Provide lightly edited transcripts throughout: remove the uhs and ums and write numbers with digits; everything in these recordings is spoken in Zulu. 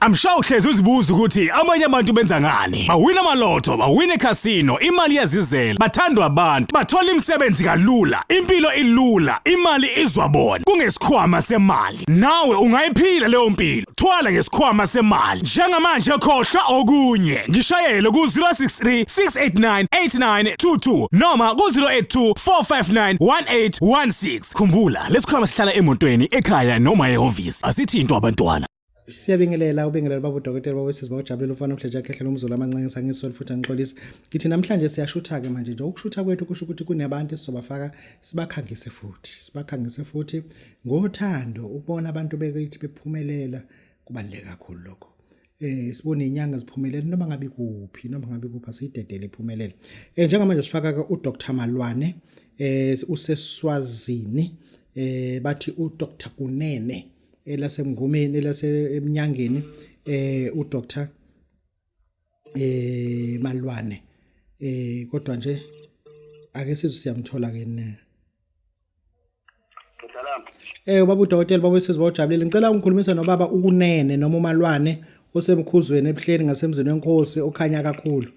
I'm sure uhlezi uzibuza ukuthi abanye abantu benza ngani. Bawina amalotho, bawina ekhasino, imali iyazizela, bathandwa abantu, bathola imisebenzi kalula, impilo ilula, imali izwa bona. Kungesikhwama semali. Nawe ungayiphila leyo mpilo. Thwala ngesikhwama semali. Njengamanje khohlwa okunye. Ngishayele ku-063 689 8922 noma ku-082 459 1816. Khumbula, lesikhwama sihlala emotweni, ekhaya noma ehhovisi. Asithintwa abantwana. Siyabingelela ubingelela baba udokotela baba wesizwe bawujabulela ufana uHleja Khehla lomzulu amancenga sangisoli futhi angixolisa. Ngithi namhlanje siyashutha ke manje nje ukushutha kwethu kusho ukuthi kunabantu esizobafaka sibakhangise futhi sibakhangise futhi ngothando ukubona abantu bekithi bephumelela kubaluleke kakhulu lokho. Eh sibone inyanga ziphumelela noma ngabe kuphi noma ngabe kuphi asiyidedele iphumelele. Eh njengamanje sifaka ke uDr Malwane eh useswazini eh bathi uDr Kunene elasemngomeni elasemnyangeni eh uDr eh Malwane eh kodwa nje ake sizwe siyamthola ke ne Salam. Eh ubaba udokotela baba wesizwe bawujabulile ngicela ungikhulumise nobaba ukunene noma uMalwane osemkhuzweni ebuhleni ngasemzini wenkosi okhanya kakhulu.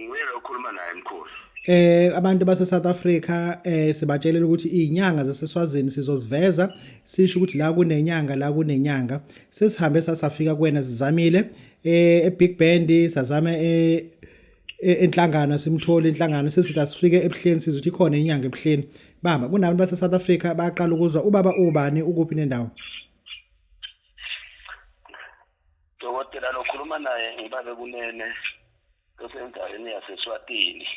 Nguye lo okhuluma naye mkhulu. Eh abantu base South Africa eh sibatshelela ukuthi izinyanga zaseSwazini sizoziveza sisho ukuthi la kunenyanga la kunenyanga sesihambe sasafika kuwena sizamile eh eBig Band sazama eh e, enhlangano simthole inhlangano sesithi asifike ebuhleni sizothi ikhona inyanga ebuhleni baba kunabantu base South Africa bayaqala ukuzwa ubaba ubani ukuphi nendawo Dokotela lokhuluma naye ngibabe kunene osendaweni yaseSwatini.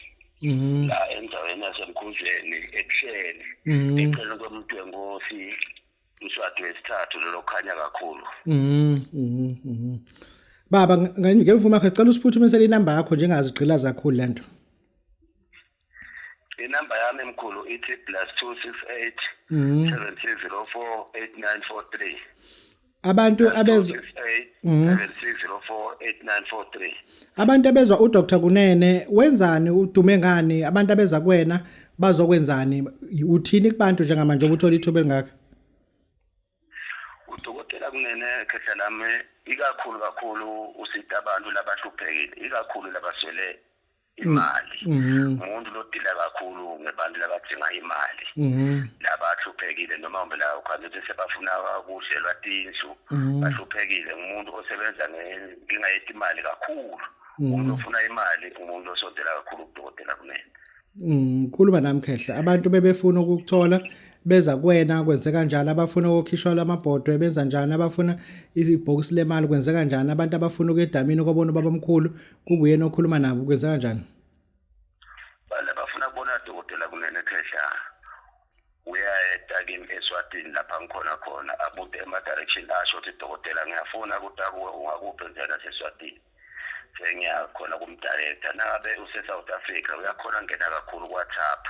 La endaweni yaseMkhuzweni ebuhleni. Eceleni komuntu wenkosi uMswati wesithathu lolo khanya kakhulu. Baba ngemvume yakho sicela usiphuthumisele inamba yakho njengazigqilaza kakhulu lento. Inamba yami mkhulu ithi +268 7604 8943. Abantu abezwa 7604 8943. Abantu abezwa uDr Kunene wenzani udume ngani abantu abeza kuwena bazokwenzani uthini kubantu njengamanje ubuthola ithuba elingaka? Udokotela Kunene khehla lami ikakhulu kakhulu usita abantu labahluphekile ikakhulu labaswele imali umuntu lodila kakhulu ngebantu labadzinga imali labahluphekile noma kumbe la ukhanza ukuthi sebafuna kudlelwa tindlu bahluphekile ngumuntu osebenza ngenkinga yetimali kakhulu umuntu ofuna imali umuntu osondela kakhulu kudokotela kunene Khuluma nami khehla abantu bebefuna ukukuthola beza kuwena kwenzeka kanjani abafuna ukukhishwa lamabhodwe benza njani abafuna ibhokisi lemali kwenzeka kanjani abantu abafuna ukuya edamini kobona ubabamkhulu Kuba uyena okhuluma nabo kwenza kanjani? Bala bafuna kubona dokotela kunene khehla. Uyayeta kimi eSwatini lapha ngikhona khona abude ema direction asho ukuthi dokotela ngiyafuna ukuthi akuwe ungakuphi njena seSwatini. Sengiyakhona kumdirector nangabe use South Africa uyakhona ngena kakhulu ku WhatsApp.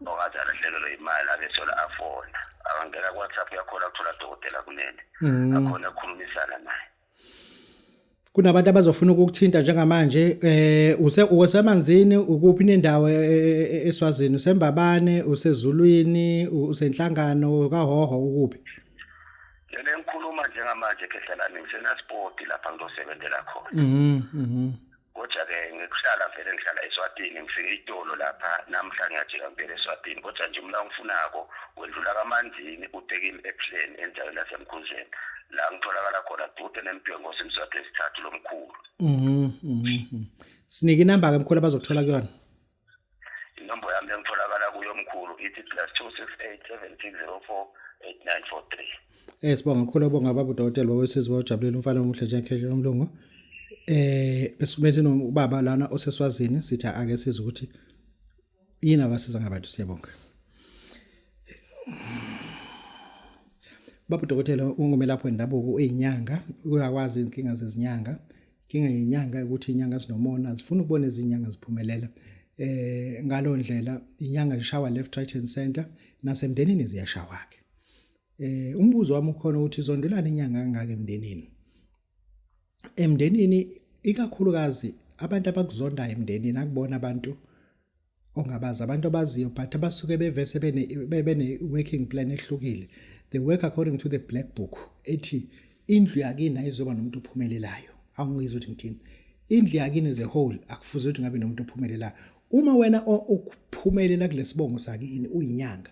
Ongaze alahlekelwe imali abe sola afona. Akangena ku WhatsApp uyakhona ukuthola dokotela kunene. Akhona ukukhulumisana naye. Kunabantu abazofuna ukukuthinta njengamanje eh use usemanzini ukuphi nendawo e, e, e, eSwazini usembabane usezulwini usenhlangano kaHoho ukuphi? Lena engikhuluma njengamanje khehla lami ngisenasport lapha ngizosebenzela khona. Mhm. Kodwa-ke ngikuhlala vele ngihlala eSwatini ngifike itolo lapha namhla ngiyajika ngibuyele eSwatini kodwa nje umla ongifunako wendlula kaManzini utekimi ebuhleni endaweni yaseMkhuzweni la ngitholakala khona dude nemdwengosi Mswati wesithathu lomkhulu. Mhm. Sinike inamba ke mkhulu abazokuthola kuyona. Inombolo yami engitholakala kuyo mkhulu ithi +268 7604 8943. Eh sibonga kakhulu obonga baba udokotela baba wesizwe ojabulela umfana omuhle njengekhehla lomlungu. Eh besibethe nobaba lana oseswazini sithi ake sizwe ukuthi yini abasiza ngabantu siyabonga. Baba udokotela ungumelaphi wendabuko uyinyanga uyakwazi izinkinga zezinyanga. Inkinga yenyanga ukuthi inyanga zinomona zifuna ukubona izinyanga ziphumelela. Eh ngalo ndlela inyanga zishawa left right and center nasemndenini ziyashawa ke. Eh umbuzo wami ukhona ukuthi izondulana inyanga kangaka emndenini. Emndenini ikakhulukazi abantu abakuzondayo emndenini akubona abantu ongabazi abantu abaziyo but abasuke bevese bene bene working plan ehlukile they work according to the black book ethi Indlu yakini ayizoba nomuntu ophumelelayo. Awungizwa ukuthi ngithini? Indlu yakini as a whole akufuze ukuthi ngabe nomuntu ophumelelayo. Uma wena ukuphumelela kulesibongo sakini uyinyanga,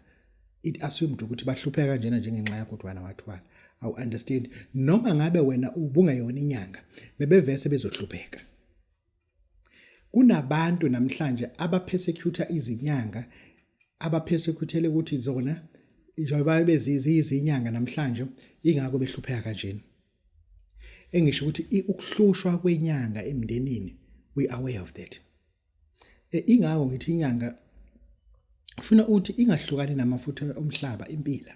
it assumed ukuthi bahlupheka kanjena njengenxa yakho ukuthi wena wathwala. Awu understand noma ngabe wena ubungeyona inyanga bebevese bezohlupheka. Kunabantu namhlanje abapersecute izinyanga abapersecutele ukuthi zona njengoba beziyizinyanga namhlanje ingakho behlupheka kanjena. Engisho ukuthi ukuhlushwa kwenyanga emndenini we are aware of that. E, ingakho ngithi inyanga funa uthi ingahlukani namafutha omhlaba impila.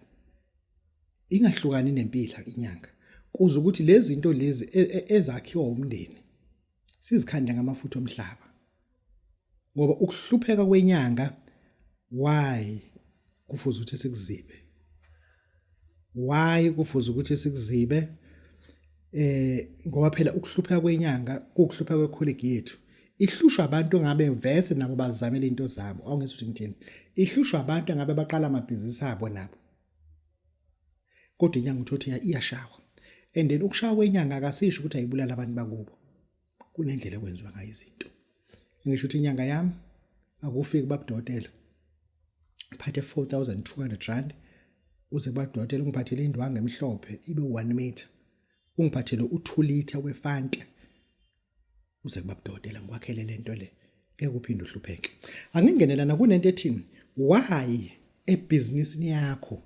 Ingahlukani nempila inyanga. Kuze ukuthi lezi zinto lezi e, e, ezakhiwa umndeni sizikhande ngamafutha omhlaba ngoba ukuhlupheka kwenyanga why kufuze ukuthi sikuzibe why kufuze ukuthi sikuzibe eh ngoba phela ukuhlupheka kwenyanga kukuhlupheka kwecolleague yethu ihlushwa abantu ngabe vese nabo bazamela into zabo awungizwa ukuthi ngithini ihlushwa abantu ngabe baqala amabhizinisi abo nabo kodwa inyanga uthothi iyashawa and then ukushawa kwenyanga akasisho ukuthi ayibulala abantu bakubo kunendlela ekwenziwa ngayo izinto ngisho ukuthi inyanga yami akufiki babudokotela phathe 4200 rand uze kubadokotela ungiphathele indwangu emhlophe ibe 1 meter ungiphathele u2 liter wefanta uze kubabudokotela ngikwakhele lento le ngeke uphinde uhlupheke angingenelana kunento ethi why ebhizinisini yakho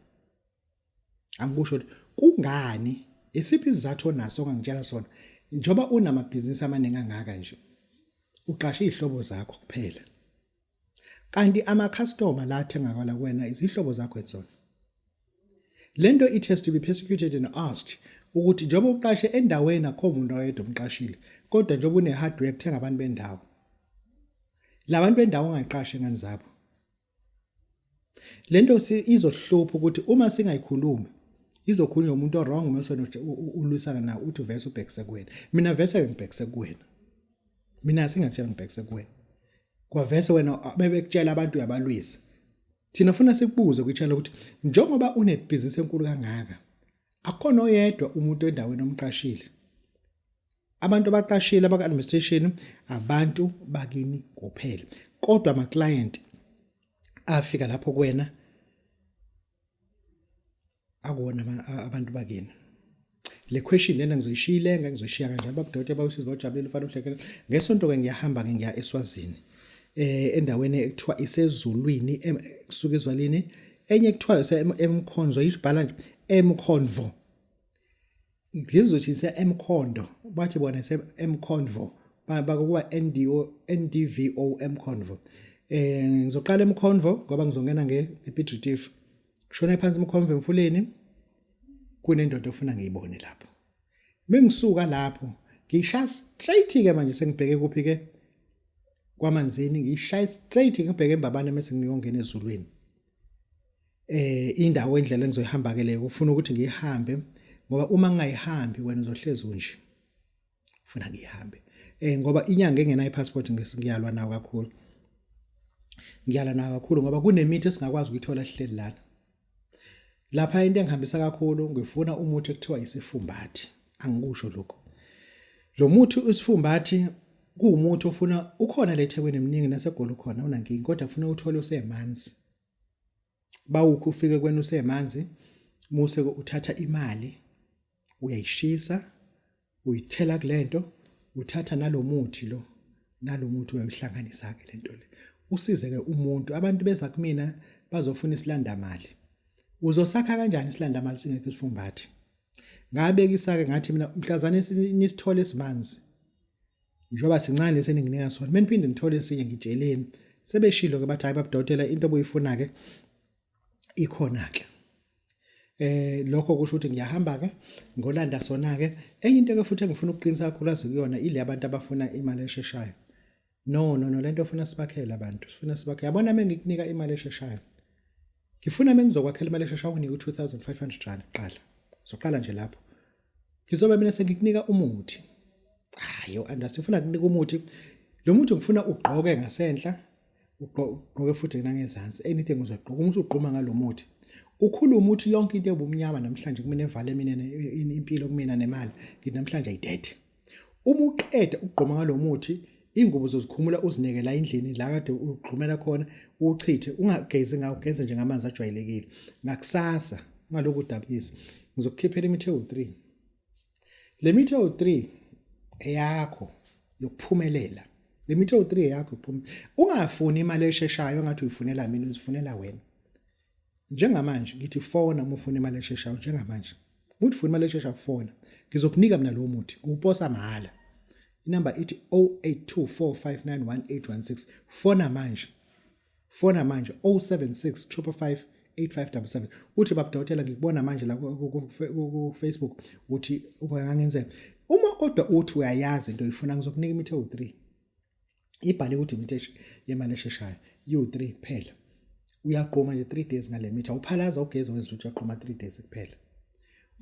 angikusho ukuthi kungani isiphi isizathu onaso ongangitshela sona njengoba unamabhizinisi amaningi angaka nje uqashe izihlobo zakho kuphela kanti ama-customer la athenga kwala kuwena izihlobo zakho enzona lento it has to be persecuted and asked ukuthi njengoba uqashe endaweni akho muntu oyedwa umqashile kodwa njengoba une-hardware kuthenga abantu bendawo labantu bendawo ongayiqashi ngani zabo lento izohlupha ukuthi uma singayikhulumi izokhulunywa umuntu owrong mase ulwisana nawo uthi vese ubhekise kuwena mina vese ngibhekise kuwena mina singakutshela ngibhekise kuwena kwavese wena bebekutshela abantu uyabalwisa thina funa sikubuze kwi-channel ukuthi njengoba unebhizinisi enkulu kangaka akukhona oyedwa umuntu endaweni omqashile abantu abaqashile abaka-administration abantu bakini kuphela kodwa ama-client afika lapho kuwena akuwona abantu bakini le question lena ngizoyishiya ilenga ngizoyishiya kanjalo babudokotela bawusizi bawujabulile ufana uhlekele ngesonto ke ngiyahamba ke ngiya eSwazini eh endaweni ekuthiwa isezulwini kusuka ezwalini enye ekuthiwa emkhonzo ibhala nje emkhonvo ngizothi se emkhondo bathi bona se emkhondvo bakuwa NDO NDVO emkhondvo eh ngizoqala emkhondvo ngoba ngizongena nge Piet Retief kushona phansi emkhondvo emfuleni kunendoda ofuna ngiyibone lapho mengisuka lapho ngishaya straight ke manje sengibheke kuphi ke kwamanzini ngishaya straight ngibheke embabane mase ngiyongena ezulwini eh indawo indlela engizoyihamba ke leyo ufuna ukuthi ngiyihambe ngoba uma ngingayihambi wena uzohlezi unje ufuna ngiyihambe eh ngoba inyanga engenayo passport ngiyalwa nawo kakhulu ngiyalwa nawo kakhulu ngoba kunemithi esingakwazi ukuyithola sihleli lana lapha into engihambisa kakhulu ngifuna umuthi ekuthiwa isifumbathi angikusho lokho lo muthi isifumbathi kuwumuthi ofuna ukhona le eThekwini eminingi naseGoli ukhona unankinga kodwa kufuna uthole usemanzi bawukho ufike kwena usemanzi muse uthatha imali uyayishisa uyithela kulento uthatha nalomuthi lo nalomuthi uyawuhlanganisa ke lento le usize ke umuntu abantu beza kumina bazofuna isilanda mali uzosakha kanjani isilanda mali singekho isifumbathi ngabekisa ke ngathi mina mhlazane nisithole esimanzi njengoba sincane seninginika sona meniphinde ngithole esinye ngitsheleni sebeshilo ke bathi hayi babudokotela into obuyifuna ke ikhona ke eh lokho kusho ukuthi ngiyahamba ke ngolanda sona ke enye into ke futhi engifuna ukuqinisa kakhulu azi kuyona ile abantu abafuna imali esheshayo no no no lento ofuna sibakhele abantu sifuna sibakhele yabona mengikunika imali esheshayo ngifuna mengizokwakhela imali esheshayo unginike u2500 rand kuqala zoqala nje lapho ngizobe mina sengikunika umuthi hayi understand ufuna kunika umuthi lo muthi ngifuna ugqoke ngasenhla ugqoke futhi nangezansi anything uzogqoka uma usugquma ngalomuthi Ukhuluma uthi yonke into ebumnyama namhlanje kumina evale mina impilo kumina nemali ngithi namhlanje ayidede. Uma uqeda ukugqoma ngalomuthi ingubo uzozikhumula uzineke la endlini la kade ugqumela khona uchithe ungagezi ngawo ugeze nje ngamanzi ajwayelekile. Ngakusasa ungalokhu udabukisa ngizokukhiphela imithi ewu-3. Le mithi ewu-3 eyakho yokuphumelela. Le mithi ewu-3 eyakho yokuphuma. Ungafuni imali esheshayo engathi uyifunela mina uzifunela wena. Njengamanje ngithi fona uma ufuna imali esheshayo njengamanje. Uma ufuna imali esheshayo fona. Ngizokunika mina lowo muthi ngiwuposa mahhala. Inamba ithi 0824591816. Fona manje. Fona manje 076 555 8577. Uthi baba dokotela ngikubona manje la ku Facebook uthi ungangenzela. Uma kodwa uthi uyayazi into oyifuna ngizokunika imithi ewu3. Ibhale ukuthi imithi yemali esheshayo iwu-3 kuphela. Uyagquma nje 3 days ngale mithi awuphalaza ugeze wenza ukuthi uyagquma 3 days kuphela.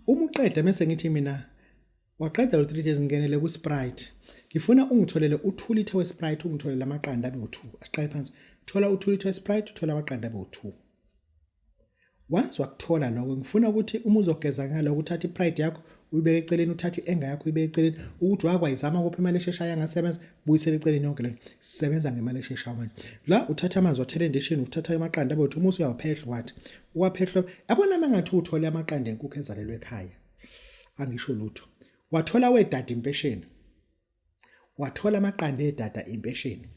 Uma uqeda mese ngithi mina waqeda lo 3 days ngingenele ku-Sprite. Ngifuna ungitholele u-2 litha we-Sprite ungitholele amaqanda abe u-2. Asiqale phansi. Thola u-2 litha we-Sprite uthole amaqanda abe u-2. Once wakuthola lokho ngifuna ukuthi uma uzogeza ngalokho uthathe ipride yakho uyibeke eceleni uthathe i-anger yakho uyibeke eceleni ukuthi wakwayizama kuphi imali esheshayo angasebenza buyisele eceleni yonke lento sisebenza ngemali esheshayo manje la uthatha amanzi wathela endishini uthatha amaqanda abe uthi uma usuyawaphehla wathi uwaphehlwa yabona uma ngathi uthole amaqanda enkukhu ezalelwe ekhaya angisho lutho wathola wedada impesheni wathola amaqanda edada impesheni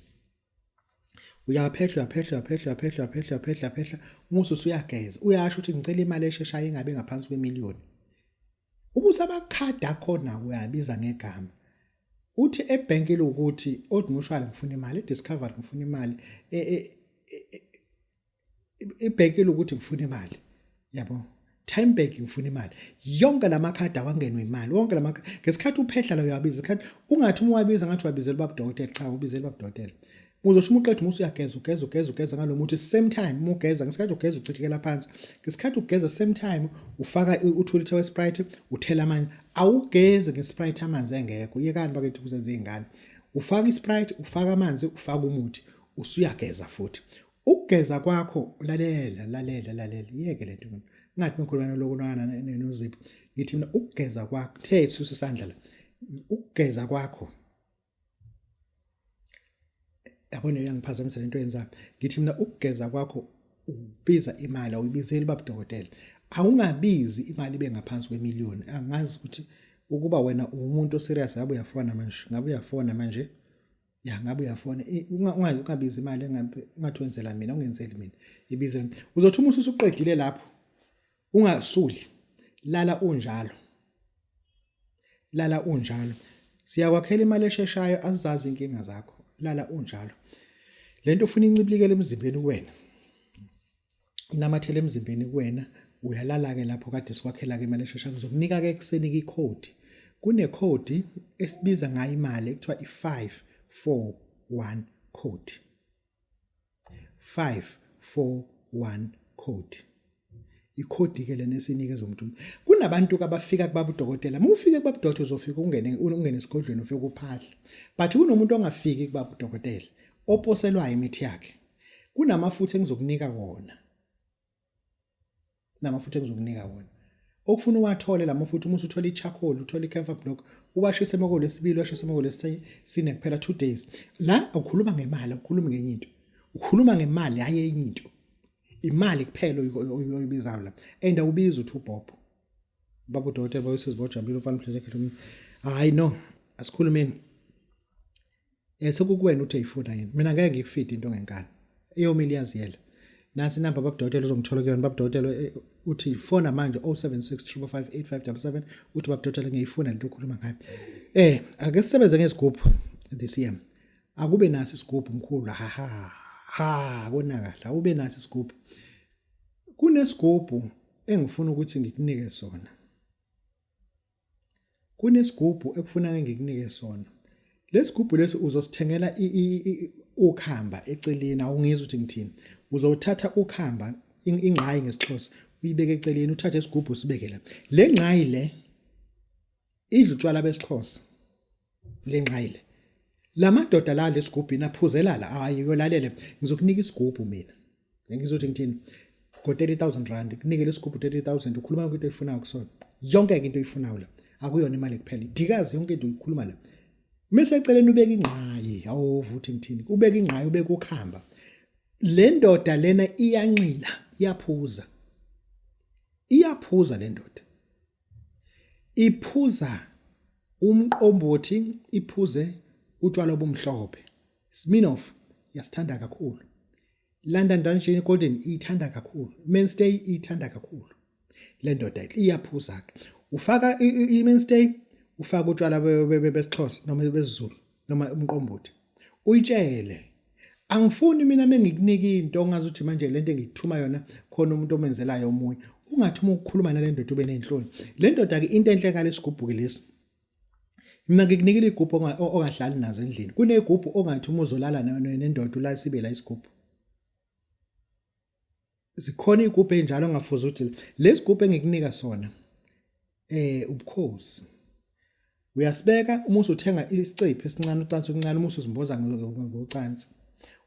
Uyaphehla uyaphehla uyaphehla uyaphehla uyaphehla uyaphehla uyaphehla umusi usuyageza uyasho ukuthi ngicela imali esheshayo ingabe ngaphansi kwemiliyoni. Ubusamakhadi akhona uyabiza ngegama. Uthi ebhenki lokuthi Old Mutual ngifuna imali, eDiscovery ngifuna imali, e, e, e, ibhekile ukuthi ngifuna imali yabo time bank ngifuna imali yonke lamakhadi awangenwe imali wonke lamakhadi ngesikhathi uphehla la uyabiza isikhathi ungathi uma wabiza ngathi wabizela ubaba dokotela cha ubizela ubaba dokotela uzothi uma uqeda uma usuyageza ugeza ugeza ugeza ngalo muthi same time uma ugeza ngesikhathi ugeza uchithekela phansi ngesikhathi ugeza same time ufaka uthulitha we-sprite uthela amanzi awugezi nge-sprite amanzi engekho yekani bakithi kuzenza iy'ngane ufaka i-sprite ufaka amanzi ufaka umuthi usuyageza futhi Ukugeza kwakho lalela lalela lalela iyeke lento mina. Ngathi ngikhuluma noloku nwana nozipho. Ngithi mina ukugeza kwakho the susa isandla la. Ukugeza kwakho yabona uyangiphazamisa lento yenza. Ngithi mina ukugeza kwakho ubiza imali awuyibizeli baba dokotela. Awungabizi imali ibe ngaphansi kwemiliyoni. Angazi ukuthi ukuba wena umuntu oserious ngabe uyafona manje, ngabe uyafona manje. Ya ngabe uyafona ungabizi imali engabe ungathi wenzela mina ungenzeli mina ibize uzothi uma usuqedile lapho ungasuli lala unjalo lala unjalo siyakwakhela imali esheshayo azizazi inkinga zakho lala unjalo lento ufuna incibilikele emzimbeni kuwena inamathele emzimbeni kuwena uyalala-ke lapho kade sikwakhela-ke imali eshesha ngizokunika-ke ekuseni-ke ikhodi kunekhodi esibiza ngayo imali ekuthiwa i-541 code 541 code ikhodi ke lena esinikeza umuntu kunabantu abafika kubaba udokotela uma ufike kubaba udokotela uzofika ungene ungene esigodlweni ufike uphahle but kunomuntu ongafiki kubaba udokotela oposelwayo imithi yakhe Kunamafutha engizokunika wona. Namafutha engizokunika wona. Okufuna uwathole lamafutha uma usuthola i-charcoal, uthole i-camphor block, uwashise emokolo esibili, uwashise emokolo esine kuphela 2 days. La ukhuluma ngemali, ukhuluma ngenye into. Ukhuluma ngemali hayi enye into. Imali kuphela oyibizayo la. And awubizi uthi ubhobho. Baba udokotela bayosiza bojabulile ufana mhleze khehla. Hayi no, asikhulumeni. Eh sekukuwena uthi ayifuna yini. Mina ngeke ngikufide into ngenkani. Eyomile iyaziyela. Nansi inamba baba dokotela uzongithola kuyona baba dokotela eh, uthi fona manje 076 555 8577 uthi baba dokotela ngiyifuna lento okhuluma ngayo. Eh ake sisebenze ngezigubhu this year. Akube naso isigubhu mkhulu ha ha ha konakala ube naso isigubhu. Kunesigubhu engifuna ukuthi ngikunike sona. Kunesigubhu ekufuneka ngikunike sona. Lesigubhu lesi uzosithengela ukhamba eceleni awungizwa ukuthi ngithini. Uzothatha ukhamba ingqayi ngesiXhosa uyibeke eceleni uthathe isigubhu usibeke la. Le ngqayi le idla utshwala besiXhosa. Le ngqayi le. Lamadoda la lesigubhini aphuzela la hayi uyolalele ngizokunika isigubhu mina. Ngizothi ngithini? Ngo-30000 rand kunike lesigubhu 30000, ukhuluma yonke into oyifunayo kusona, yonke ke into oyifunayo la, akuyona imali kuphela, idikazi yonke into uyikhuluma la. Mese eceleni ubeka ingqayi, awuvuthi ngithini, ubeka ingqayi, ubeka ukhamba. Le ndoda lena iyanxila, iyaphuza, iyaphuza le ndoda, iphuza umqombothi, iphuze utshwala obumhlophe. Smirnoff yasithanda kakhulu, London Dungeon Golden iyithanda kakhulu, Mainstay iyithanda kakhulu le ndoda, iyaphuza ke. Ufaka i-Mainstay, ufaka utshwala besiXhosa noma besiZulu noma umqombothi, uyitshele angifuni mina mengikunika into ongazi ukuthi manje lento engikuthuma yona khona umuntu omenzelayo omunye. Ungathi uma ukukhuluma nale ndoda ube nenhloni. Le ndoda ke, into enhle ngalesigubhu ke lesi, mina ngikunikile igubhu ongahlali nazo endlini. Kunegubhu ongathi uma uzolala nendoda ulala sibe la isigubhu. Zikhona igubhu enjalo ongafuza ukuthi lesigubhu engikunika sona ubukhosi. Uyasibeka uma usuthenga isicephu esincane, ucansi oluncane, uma usuzimboza ngocansi.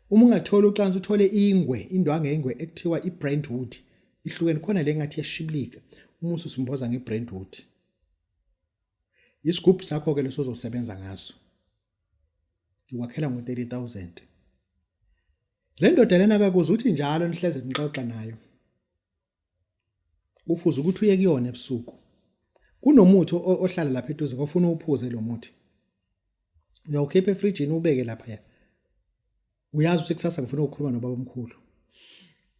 Uma ungathola ucansi, uthole ingwe, indwangu yengwe ekuthiwa i-brentwood, ihlukene khona le ngathi iyashibilika, uma ususimboza nge-brentwood. Isigubhu sakho ke leso ozosebenza ngaso. Ngikwakhela ngo-30000. Le ndoda lena akakuze uthi njalo nihleze nixoxa nayo. Kufuze ukuthi uye kuyona ebusuku. Kunomuthi ohlala lapha eduze kofuna uwuphuze lo muthi. Uyawukhipha efrijini ubeke lapha. Uyazi ukuthi kusasa ngifuna ukukhuluma nobaba omkhulu.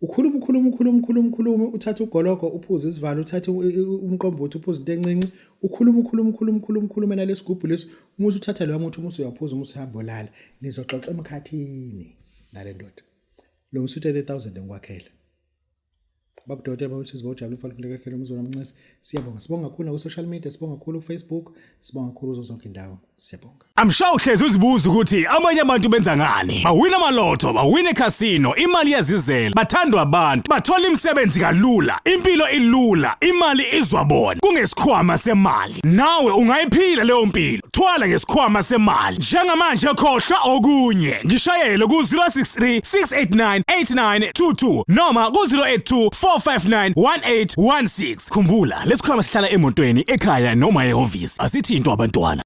Ukhuluma, ukhuluma, ukhuluma, ukhuluma, ukhuluma, uthatha ugologo uphuze isivalo, uthathe umqombothi uphuze into encinci, ukhuluma, ukhuluma, ukhuluma, ukhuluma, ukhuluma nalesigubhu lesi, uma usuthatha loya muthi, uma usuyaphuza, uma usuhamba olala, nizoxoxa emkhathini nale ndoda. Lungisa u-30,000 engikwakhele. Baba Dokotela, baba Sizwe, ujabule mfana kulekekhele umzolo omncane. Siyabonga. Sibonga kakhulu ku social media, sibonga kakhulu ku Facebook, sibonga kakhulu kuzo zonke indawo. Siyabonga. I'm sure uhlezi uzibuza ukuthi abanye abantu benza ngani. Bawina amalotho, bawina ekhasino, imali iyazizela, bathandwa abantu, bathola imisebenzi kalula, impilo ilula, imali izwa bona. Kungesikhwama semali. Nawe ungayiphila leyo mpilo. Thwala ngesikhwama semali. Njengamanje khohlwa okunye. Ngishayele ku-063 689 8922 noma ku-082 459 1816. Khumbula, lesikhwama sihlala emotweni, ekhaya noma ehhovisi. Asithintwa abantwana.